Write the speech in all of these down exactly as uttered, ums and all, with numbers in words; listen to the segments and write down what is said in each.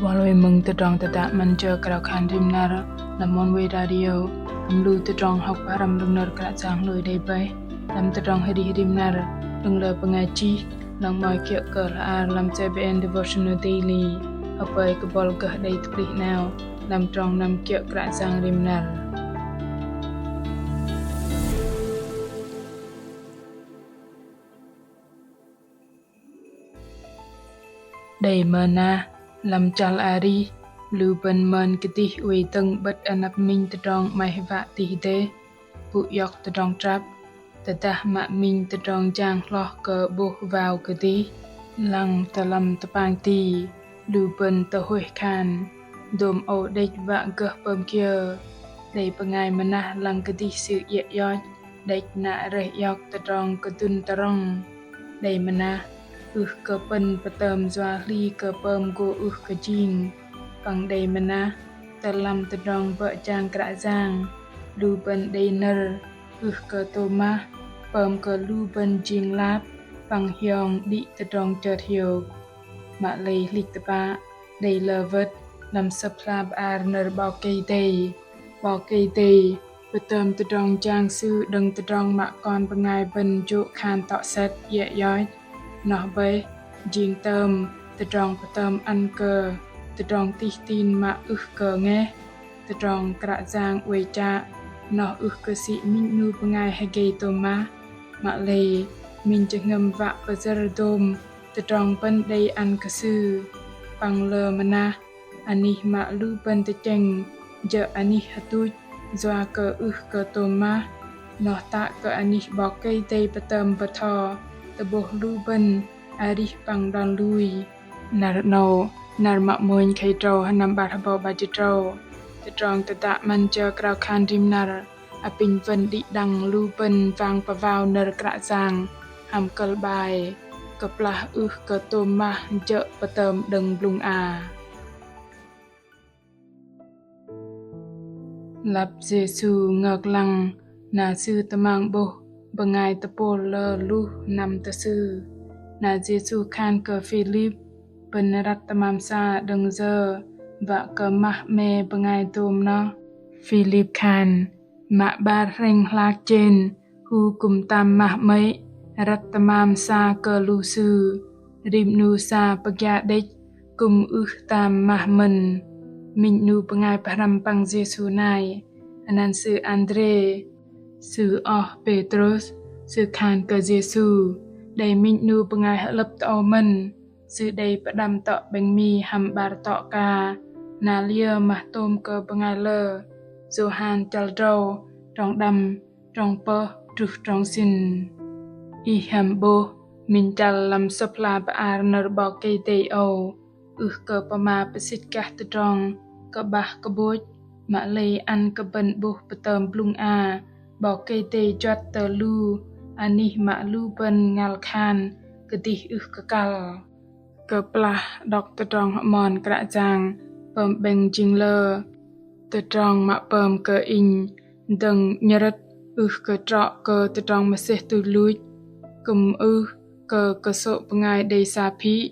Bol wei mơ̆ng tơdrong tơdă 'Măn Jơ Krao Khan Rim Năr lăm Oneway Radio, hăm lu tơdrong hŏk pơhrăm đơ̆ng nơ̆r Kră Yang hlôi đei bơih lăm tơdrong arih rim năr, đơ̆ng lơ bơngai chih lăng 'mơ̆i kiơ̆ kơ hla ar lăm C B N Devotional Daily. Hơpơi kơ bol gơh đei tơplih 'nao lăm trong năm kiơ̆ Kră Yang rim năr. Đei mơnah lăm chăl arih, lu bơ̆n mơn kơdih oei dơ̆ng 'bơ̆t anăp minh tơdrong 'maih wă tih dêh, pŭ iŏk tơdrong trăp, tơdah mă minh tơdrong jang hloh kơ 'bôh wao kơdih. Lăng tơ lăm tơpang ti, lu bơ̆n tơhuih khan dôm âu đĕch wă gơh pơm kiơ. Đei bơngai mơnah lăng kơdih sư iĕ ioch, đĕch nă rơih iŏk tơdrong kơdŭn tơrŏng. Đei mơnah ưh kơ pơ̆n pơtơm yua hli kơ pơm gô ưh kơ jing. Păng đei mơnah tơ lăm tơdrong bơ̆ jang Kră Yang, lu bơ̆n đei nơ̆r ưh kơ tôm mah, pơm kơ lu bơ̆n jing lap păng hiong đĭ tơdrong chơt hiôk. Mă lei hlĭch tơpă đei lơ wơ̆t lăm Sơ̆p hla bơar nơ̆r 'Bok Kei-Dei. 'Bok Kei-Dei pơtơm tơdrong jang Sư đơ̆ng tơdrong mă kon bơngai bơ̆n jô̆ khan tŏ sĕt iĕ ioch. Noh bơih jing tơm tơdrong pơtơm ăn kơ tơdrong tih tin mă ưh kơ ngeh. Tơdrong Kră Yang oei chă noh ưh kơ sĭ minh 'nu bơngai hơgei tôm mah. Mă lei minh jơhngơ̆m wă pơyơ̆r dôm tơdrong bơ̆n đei ăn kơ Sư. Păng lơ mơnah, anih mă lu bơ̆n tơchĕng jơ̆ anih hơtuch yua kơ ưh kơ tôm mah, noh tă kơ anih 'Bok Kei-Dei pơtơm bơtho tơ'bôh lu bơ̆n arih păng đon lui. Năr 'nâu, năr mă mônh khei tơdrâu hơnăm 'bar hơbâu 'bar jĭt tơdrâu. Tơdrong tơdă 'Măn Jơ Krao Khan Rim Năr apinh wơ̆n đĭ đăng lu bơ̆n wang pơwao nơ̆r Kră Yang hăm kơ̆l 'bai: Kơplah ưh kơ tôm mah jơ̆ pơtơm đơ̆ng blŭng a. Lăp Yêsu ngơk lăng, na Sư tơmang 'bôh bơngai tơpôl lơ luh năm tơ Sư. Na Yêsu khan kơ Philip: Bơ̆n răt tơmam sa đơ̆ng yơ wă kơ mah 'me bơngai dôm noh? Philip khan: Mă 'bar hrĕng hlak jên, hu kư̆m tam mah 'mơ̆i răt tơmam sa kơ lu sư, rim 'nu sa pơgia đĕch kư̆m ưh tam mah mơ̆n. Minh 'nu bơngai pơhrăm păng Yêsu nai, anăn sư Andrê, sư oh Pêtrôs. Sư khan kơ Yêsu: Đei minh 'nu bơngai hơlơ̆p tơ âu mơ̆n, sư đei pơđăm tŏ 'bĕng mi hăm 'bar tŏ ka, na liơ mah tôm kơ bơngai lơ? Yôhan chăl tơdrâu, trong đăm, trong pơh truh trong sĭn. Ih hăm 'bôh minh chăl lăm Sơ̆p hla bơar nơ̆r 'Bok Kei-Dei âu ưh kơ pơma pơsĭch gah tơdrong kơ'bah kơ'bôch, mă lei ăn kơ bơ̆n 'bôh pơtơm blŭng a 'Bok Kei-Dei juăt tơ lu anih mă lu bơ̆n ngăl khan kơdih ưh kơ kăl. Kơplah đŏk tơdrong hơmon Kră Yang pơm 'bĕng jing lơ, tơdrong mă pơm kơ inh dơ̆ng 'nhơrơ̆t ưh kơ trŏ kơ tơdrong mơsêh tuch luch, kư̆m ưh kơ kơsô̆ bơngai đei sa phĭ.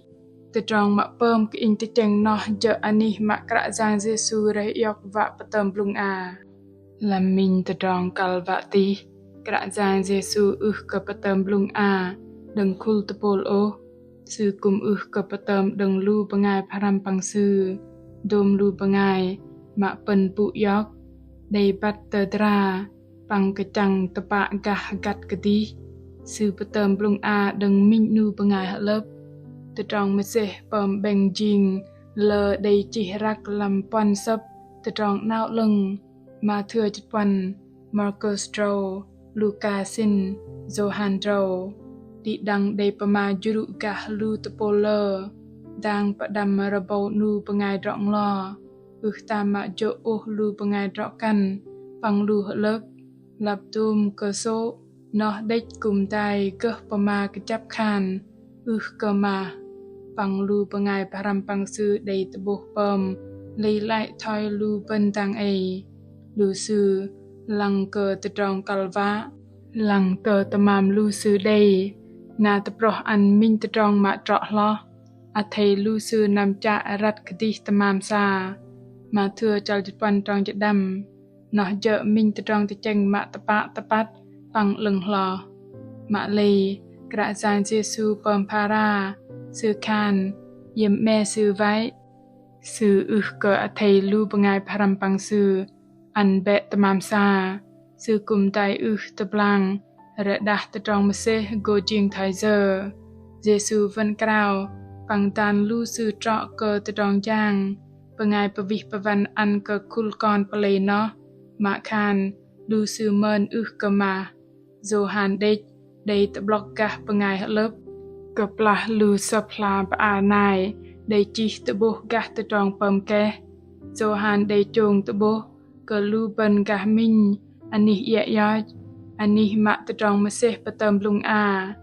Tơdrong mă pơm kơ inh tơchĕng noh jơ̆ anih mă Kră Yang Yêsu rơih iŏk wă pơtơm blŭng a. Lăm minh tơdrong kăl wă tih, Kră Yang Yêsu ưh kơ pơtơm blŭng a đơ̆ng khul tơpôl ôh. Sư kư̆m ưh kơ pơtơm đơ̆ng lu bơngai pơhrăm păng Sư, dôm lu bơngai mă pơ̆n pŭ iŏk, đei băt tơdra păng kơchăng tơpă gah hơgăt kơdih. Sư pơtơm blŭng a đơ̆ng minh 'nu bơngai hơlơ̆p. Tơdrong mơsêh pơm 'bĕng jing lơ đei chih răk lăm puăn sơ̆p Tơdrong 'Nao 'Lơ̆ng, Mathêu chĭt puăn, Markôs tơdrâu, Luka sĭn, Yôhan tơdrâu. Đĭ đăng đei pơma jrŭ gah lu tơpôl lơ dang pơđăm rơbâu 'nu bơngai drŏ nglo, ưh tam mă jô̆ ôh lu bơngai drŏ kăn păng lu hơlơ̆p. Lăp dôm kơsô̆ noh đĕch kư̆m dai gơh pơma kơjăp khan ưh kơ mah. Păng lu bơngai pơhrăm păng Sư đei tơ'bôh pơm lei lăi thoi lu bơ̆n dang ei. Lu sư lăng kơ tơdrong kăl wă, lăng tơ tơmam lu sư đei, na tơproh ăn minh tơdrong mă trŏ hloh. Athei lu sư năm chă răt kơdih tơmam sa. Mathêu chăl jĭt puăn trong jĭt đăm. Noh jơ̆ minh tơdrong tơchĕng mă tơpă tơpăt păng 'lơ̆ng hloh. Mă lei, Kră Yang Yêsu pơm phara, Sư khan, iĕm 'me Sư wei. Sư ưh kơ athei lu bơngai pơhrăm păng Sư ăn bĕ tơmam sa, Sư kư̆m dai ưh tơblang rơđah tơdrong mơsêh gô jing thoi yơ. Yêsu wơ̆n krao păng dan lu sư trŏ kơ tơdrong jang bơngai pơwih pơwăn ăn kơ khul kon pơlei noh, mă khan lu sư mơn ưh kơ mah. Yôhan đĕch đei tơ'blŏk gah bơngai hơ'lơ̆p. Kơplah lu sơ̆p hla bơar nai đei chih tơ'bôh gah tơdrong pơm keh, Yôhan đei chông tơ'bôh kơ lu bơ̆n gah minh anih iĕ iŏch, anih mă tơdrong mơsêh pơtơm blŭng a.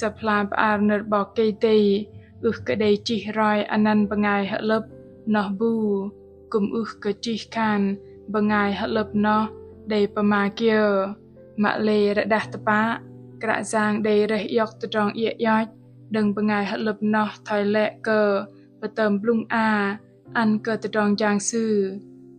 Sơ̆p hla bơar nơ̆r 'Bok Kei-Dei ưh kơ đei chih roi anăn bơngai hơ'lơ̆p noh bu, kư̆m ưh kơ chih khan bơngai hơ'lơ̆p noh đei pơma kiơ. Mă lei rơđah tơpă, Kră Yang đei rơih iŏk tơdrong iĕ iŏch đơ̆ng bơngai hơ'lơ̆p noh thoi lĕ kơ pơtơm blŭng a ăn kơ tơdrong jang sư.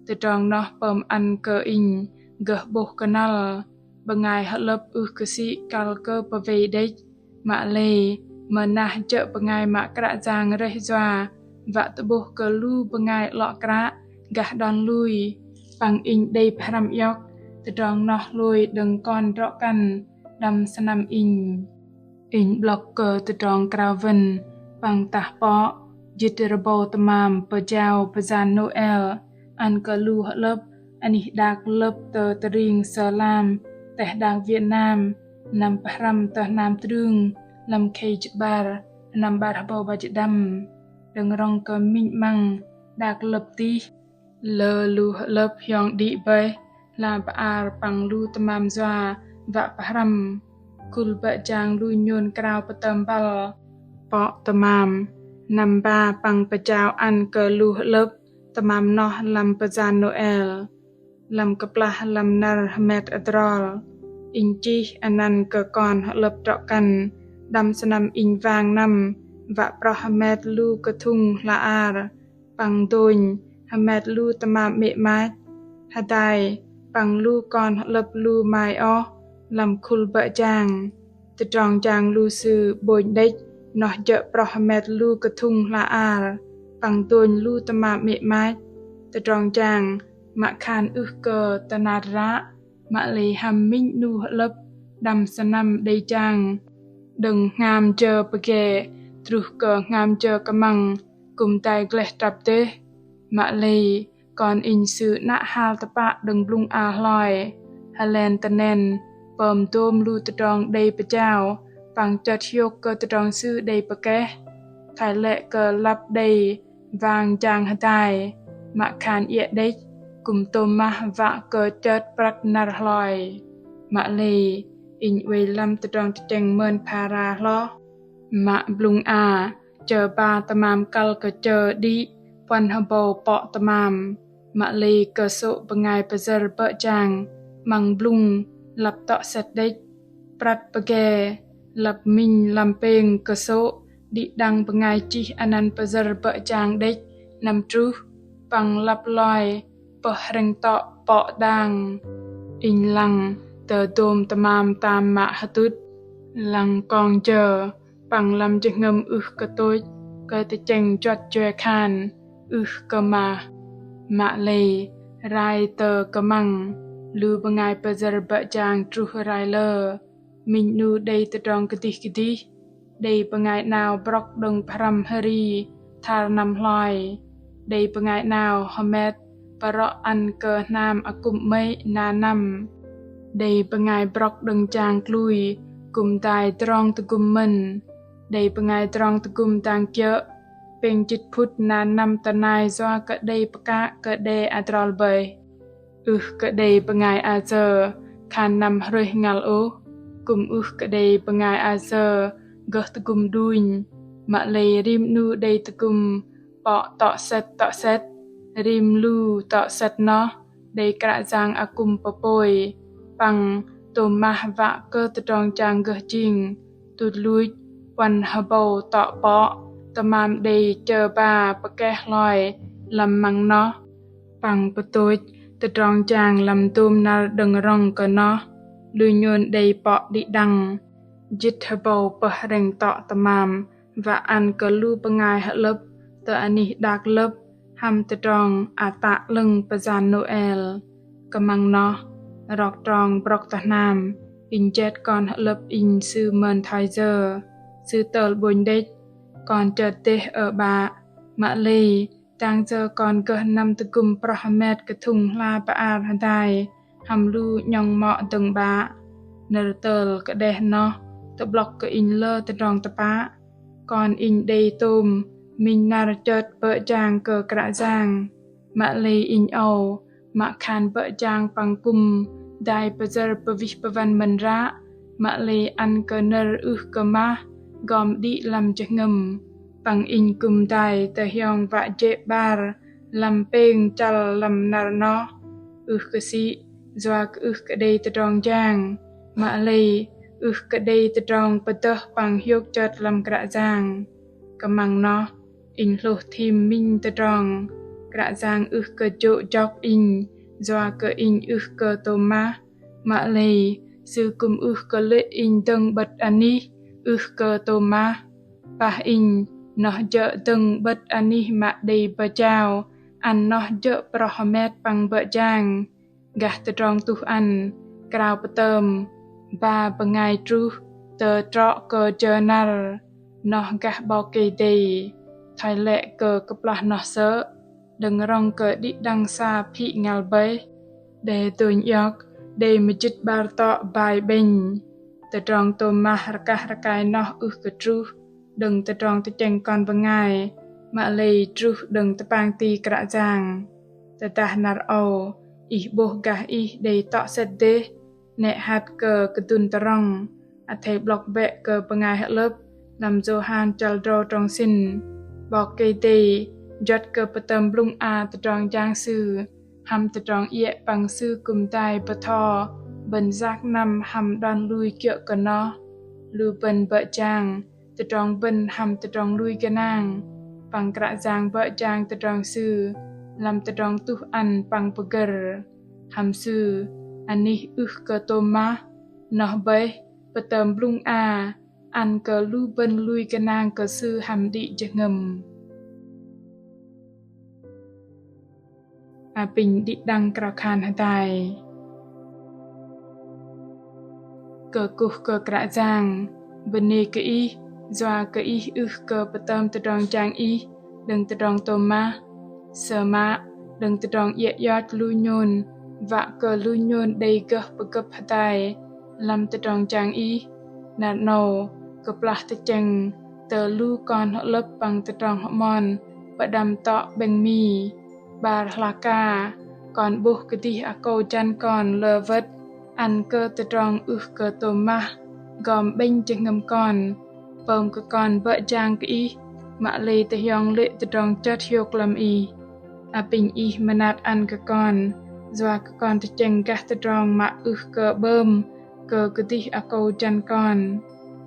Tơdrong noh pơm ăn kơ inh gơh 'bôh kơnăl bơngai hơ'lơ̆p ưh kơ sĭ kăl kơ pơwei đĕch. Mă lei, mơnah jơ̆ bơngai mă Kră Yang rơih yua wă tơ'bôh kơ lu bơngai 'lŏ kră gah đon lui. Păng inh đei pơhrăm iŏk tơdrong noh hlôi đơ̆ng kon drŏ-kăn đăm sơnăm inh. Inh 'blŏk kơ tơdrong krao wơ̆n păng tah pŏ jĭt rơbâu tơmam pơjao pơyan Nôel ăn kơ lu hơ'lơ̆p anih đak lơ̆p tơ tơring Sơlam, teh đak Việt Nam, năm pơhrăm tơ hnam trưng lăm khei jĭt 'bar, năm 'bar hơbâu 'bar jĭt đăm. Đơ̆ng rŏng kơ minh 'măng đak lơ̆p tih, lơ lu hơ'lơ̆p hiong đĭ bơih, hla bơar păng lu tơmam yua wă pơhrăm. Khul bơ̆ jang lu nhôn krao pơtơm băl pŏ tơmam, năm ba păng pơjao ăn kơ lu hơ'lơ̆p tơmam noh lăm pơyan Nôel. Lăm kơplah lăm năr hơmet adrol, inh chih anăn kơ kon hơ'lơ̆p drŏ-kăn đăm sơnăm inh wang năm wă proh hơmet lu kơthŭng hla ar păng dônh hơmet lu tơmam 'mê̆ 'mach, hơdai păng lu kon hơ'lơ̆p lu mai oh lăm khul bơ̆ jang. Tơdrong jang lu sư 'bônh đĕch noh jơ̆ proh hơmet lu kơthŭng hla ar păng dônh lu tơmam 'mê̆ 'mach. Tơdrong jang mă khan ưh kơ tơnat ră, mă lei hăm minh 'nu hơ'lơ̆p đăm sơnăm đei jang đơ̆ng hngam jơ pơge truh kơ hngam jơ kơmăng kư̆m dai gleh trăp dêh. Mă lei kon inh sư 'nă hal tơpă đơ̆ng blŭng a hloi. Hơlen tơnen pơm dôm lu tơdrong đei pơjao păng chơt hiôk kơ tơdrong sư đei pơkeh. Thoi lĕ kơ lăp đei wang jang hơdai, mă khan iĕ đĕch kư̆m tôm mah wă kơ chơt prăt năr hloi. Mă lei inh oei lăm tơdrong tơchĕng mơn phara hloh. Mă blŭng a, chơ ba tơmam kăl kơ chơ đĭ puăn hơbâu pŏ tơmam. Mă lei kơsô̆ bơngai pơyơ̆r bơ̆ jang 'măng blŭng lăp tŏ sĕt đĕch. Prăt pơge, lăp minh lăm pêng kơsô̆ đĭ đăng bơngai chih anăn pơyơ̆r bơ̆ jang đĕch năm truh păng lăp loi pơh hrĕng tŏ pŏ đang. Inh lăng tơ dôm tơmam tam mă hơtŭt, lăng kong jơ păng lăm jơhngơ̆m ưh kơ tôch kơ tơchĕng juăt jue khan ưh kơ mah. Mă lei rai tơ kơmăng lu bơngai pơyơ̆r bơ̆ jang truh rai lơ. Minh 'nu đei tơdrong kơdih kơdih. Đei bơngai 'nao brŏk đơ̆ng pơhrăm hơri thar năm hloi. Đei bơngai 'nao hơmet pơrŏ ăn kơ hnam akŭm 'mơ̆i na năm. Đei bơngai brŏk đơ̆ng jang klui kư̆m dai drong tơgŭm mơ̆n. Đei bơngai drong tơgŭm dang kiơ̆ pêng jĭt phŭt na năm tơnai yua kơ đei pơkă kơ đe adrol bơih. Ưh kơ đei bơngai ayơ khan năm hrôih ngăl ôh, kư̆m ưh kơ đei bơngai ayơ gơh tơgŭm đunh. Mă lei rim 'nu đei tơgŭm pŏ tŏ sĕt tŏ sĕt, rim lu tŏ sĕt noh đei Kră Yang akŭm pơpôi păng tôm mah wă kơ tơdrong jang gơh jing. Tuch luch puăn hơbâu tŏ pŏ Tơmam đei chơ ba pơkeh hloi lăm măng noh. Păng pơtôch tơdrong jang lăm dôm năr đơ̆ng rŏng kơ noh, lu nhôn đei pŏ đĭ đăng. Jĭt hơbâu pơh rĕng tŏ tơmam, wă ăn kơ lu bơngai hơ'lơ̆p tơ anih đak lơ̆p hăm tơdrong ata 'lơ̆ng pơyan Nôel. Kơmăng noh, rok trong brŏk tơ hnam, inh jet kon hơ'lơ̆p inh sư mơn thoi yơ, sư tơl 'bônh đĕch. Kon chơt dêh ơ 'Bă, mă lei dang yơ kon gơh năm tơgŭm proh hơmet kơthŭng hla bơar hơdai hăm lu 'nhŏng mŏ dơ̆ng 'Bă. Nơ̆r tơl kơđeh noh tơ'blŏk kơ inh lơ tơdrong tơpă. Kon inh đei tôm minh năr chơt bơ̆ jang kơ Kră Yang. Mă lei inh âu mă khan bơ̆ jang păng kư̆m dai pơyơ̆r pơwih pơwăn mơ̆n ră, mă lei ăn kơ nơ̆r ưh kơ mah gom đĭ lăm jơhngơ̆m. Păng inh kư̆m dai tơhiong wă jê̆ 'bar lăm pêng chăl lăm năr noh. Ưh kơ sĭ yua kơ ưh kơ đei tơdrong jang, mă lei ưh kơ đei tơdrong pơdơh păng hiôk chơt lăm Kră Yang. Kơmăng noh, inh hlôh thim minh tơdrong Kră Yang ưh kơ jô̆ jŏk inh yua kơ inh ưh kơ tôm mah. Mă lei Sư kư̆m ưh kơ lê̆ inh dơ̆ng 'bơ̆t anih ưh kơ tôm mah. Pah inh noh jơ̆ dơ̆ng 'bơ̆t anih mă đei bơjao ăn noh jơ̆ proh hơmet păng bơ̆ jang. Gah tơdrong tuh ăn krao pơtơm ba bơngai truh tơ trŏ kơ jơ năr, noh gah 'Bok Kei-Dei. Thoi lĕ kơ kơplah noh sơ̆, đơ̆ng rŏng kơ đĭ đăng sa phĭ ngăl bơih, đe dônh iŏk đei mơjĭt 'bar tŏ bai 'bĕnh. Tơdrong tôm mah rơkah rơkai noh ưh kơ truh đơ̆ng tơdrong tơchĕng kon bơngai, mă lei truh đơ̆ng tơpang ti Kră Yang. Tơdah năr âu ih 'bôh gah ih đei tŏ sĕt dêh, 'nĕ hăt kơ kơdŭn tơrŏng, athei 'blŏk bĕ kơ bơngai hơ'lơ̆p lăm Yôhan chăl drâu trong sĭn. 'Bok Kei-Dei juăt kơ pơtơm blŭng a tơdrong jang Sư hăm tơdrong iĕ păng Sư kư̆m dai bơtho bơ̆n yak năm hăm đon lui kiơ̆ kơ noh. Lu bơ̆n bơ̆ jang tơdrong bơ̆n hăm tơdrong lui gơnang, păng Kră Yang bơ̆ jang tơdrong Sư lăm tơdrong tuh ăn păng pơgơ̆r. Hăm Sư, anih ưh kơ tôm mah, noh bơih pơtơm blŭng a ăn kơ lu bơ̆n lui gơnang kơ Sư hăm đĭ jơhngơ̆m. Apinh đĭ đăng krao khan hơdai. Kơkuh kơ Kră Yang, bơnê kơ Ih, yua kơ Ih ưh kơ pơtơm tơdrong jang Ih đơ̆ng tơdrong tôm mah, sơmă đơ̆ng tơdrong iĕ ioch lu nhôn, wă kơ lu nhôn đei gơh pơgơ̆p hơdai lăm tơdrong jang Ih. Năr 'nâu, kơplah tơchĕng tơ lu kon hơ'lơ̆p păng tơdrong hơmon pơđăm tŏ 'bĕng mi, 'bar hlaka, kon 'bôh kơdih akâu jăn kon lơ wơ̆t ăn kơ tơdrong ưh kơ tôm mah gom 'bĕnh jơhngơ̆m kon. Pơm kơ kon bơ̆ jang kơ Ih, mă lei tơhiong lê̆ tơdrong chơt hiôk lăm Ih. Apinh Ih mơnat ăn kơ kon, yua kơ kon tơchĕng gah tơdrong mă ưh kơ 'bơm kơ kơdih akâu jăn kon.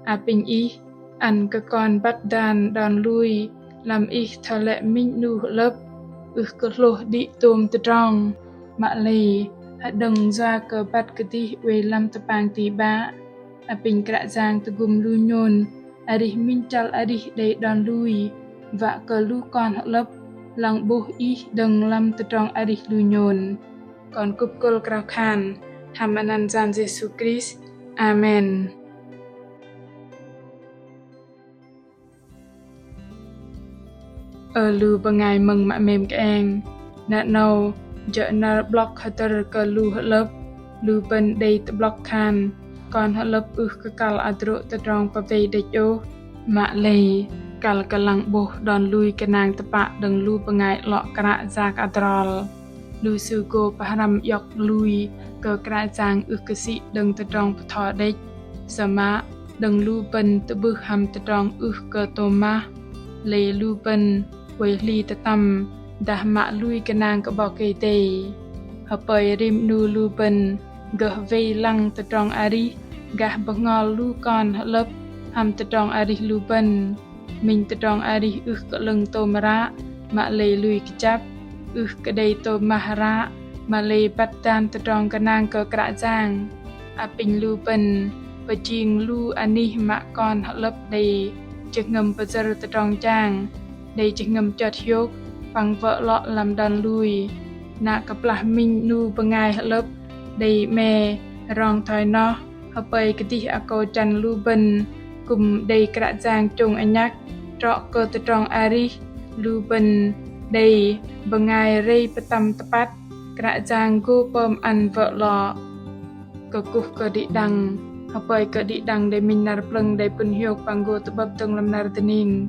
Apinh Ih ăn kơ kon băt dan đon lui lăm Ih thoi lĕ minh 'nu hơ'lơ̆p, ưh kơ hlôh đĭ tôm tơdrong, mă lei hơđơ̆ng yua kơ băt kơdih oei lăm tơpang ti 'Bă. Apinh Kră Yang tơgŭm lu nhôn arih minh chăl arih đei đon lui, wă kơ lu kon hơ'lơ̆p lăng 'bôh Ih đơ̆ng lăm tơdrong arih lu nhôn. Kon kŭp kơ̆l krao khan hăm anăn Yang Yêsu Krist. Amen. Ơ lu bơngai mơ̆ng mă 'mêm kơeng, năr 'nâu jơ̆ năr 'blŏk hơdơ̆r kơ lu hơ'lơ̆p. Lu bơ̆n đei tơ'blŏk khan kon hơ'lơ̆p ưh kơ kăl adrô̆ tơdrong pơwei đĕch ôh, mă lei kăl kơ lăng 'bôh đon lui gơnang tơpă đơ̆ng lu bơngai 'lŏ kră yak adrol. Lu sư gô pơhrăm iŏk lui kơ Kră Yang ưh kơ sĭ đơ̆ng tơdrong bơtho đĕch, sơmă đơ̆ng lu bơ̆n tơ'bưh hăm tơdrong ưh kơ tôm mah. Lei lu bơ̆n oei hli tơtăm dah mă lui gơnang kơ 'Bok Kei-Dei. Hơpơi rim 'nu lu bơ̆n gơh wei lăng tơdrong arih gah bơhngol lu kon hơ'lơ̆p hăm tơdrong arih lu bơ̆n. Minh tơdrong arih ưh kơ 'lơ̆ng tôm ră, mă lei lui kơjăp, ưh kơ đei tôm mah ră, mă lei băt dan tơdrong gơnang kơ Kră Yang. Apinh lu bơ̆n pơjing lu anih mă kon hơ'lơ̆p đei jơhngơ̆m pơjơ̆r tơdrong jang, đei jơhngơ̆m chot hiôk păng wơ̆ 'lŏ lăm đon lui. Na kơplah minh 'nu bơngai hơ'lơ̆p đei 'me rong thoi noh, hơpơi kơdih akâu jăn lu bơ̆n kư̆m đei Kră Yang chông anhăk, trŏ kơ tơdrong arih lu bơ̆n đei bơngai rei pơtăm tơpăt, Kră Yang gô pơm ăn wơ̆ 'lŏ. Kơkuh kơ đĭ đăng, hơpơi kơ đĭ đăng đei minh năr plơ̆ng đei pŭn hiôk păng gô tơ'bơ̆p dơ̆ng lăm năr dơning.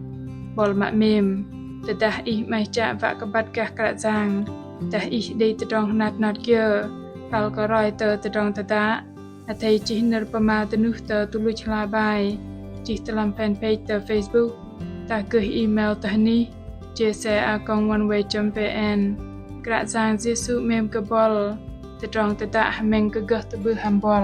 Buăl mă 'mêm, tơdah ih 'maih chă wă kơ băt gah Kră Yang, dah ih đei tơdrong hnat hnat kiơ, kăl kơ roi tơ tơdrong tơdă, athei chih nơ̆r pơma dơnuh tơ tơluch hla bơar, chih tơ lăm fanpage tơ Facebook, dah gơh email tơ hnih J C A còng oneway chấm V N. Kră Yang Yêsu 'mêm kơ buăl, tơdrong tơdă hơmĕng kơ gơh tơ'bưh hăm buăl.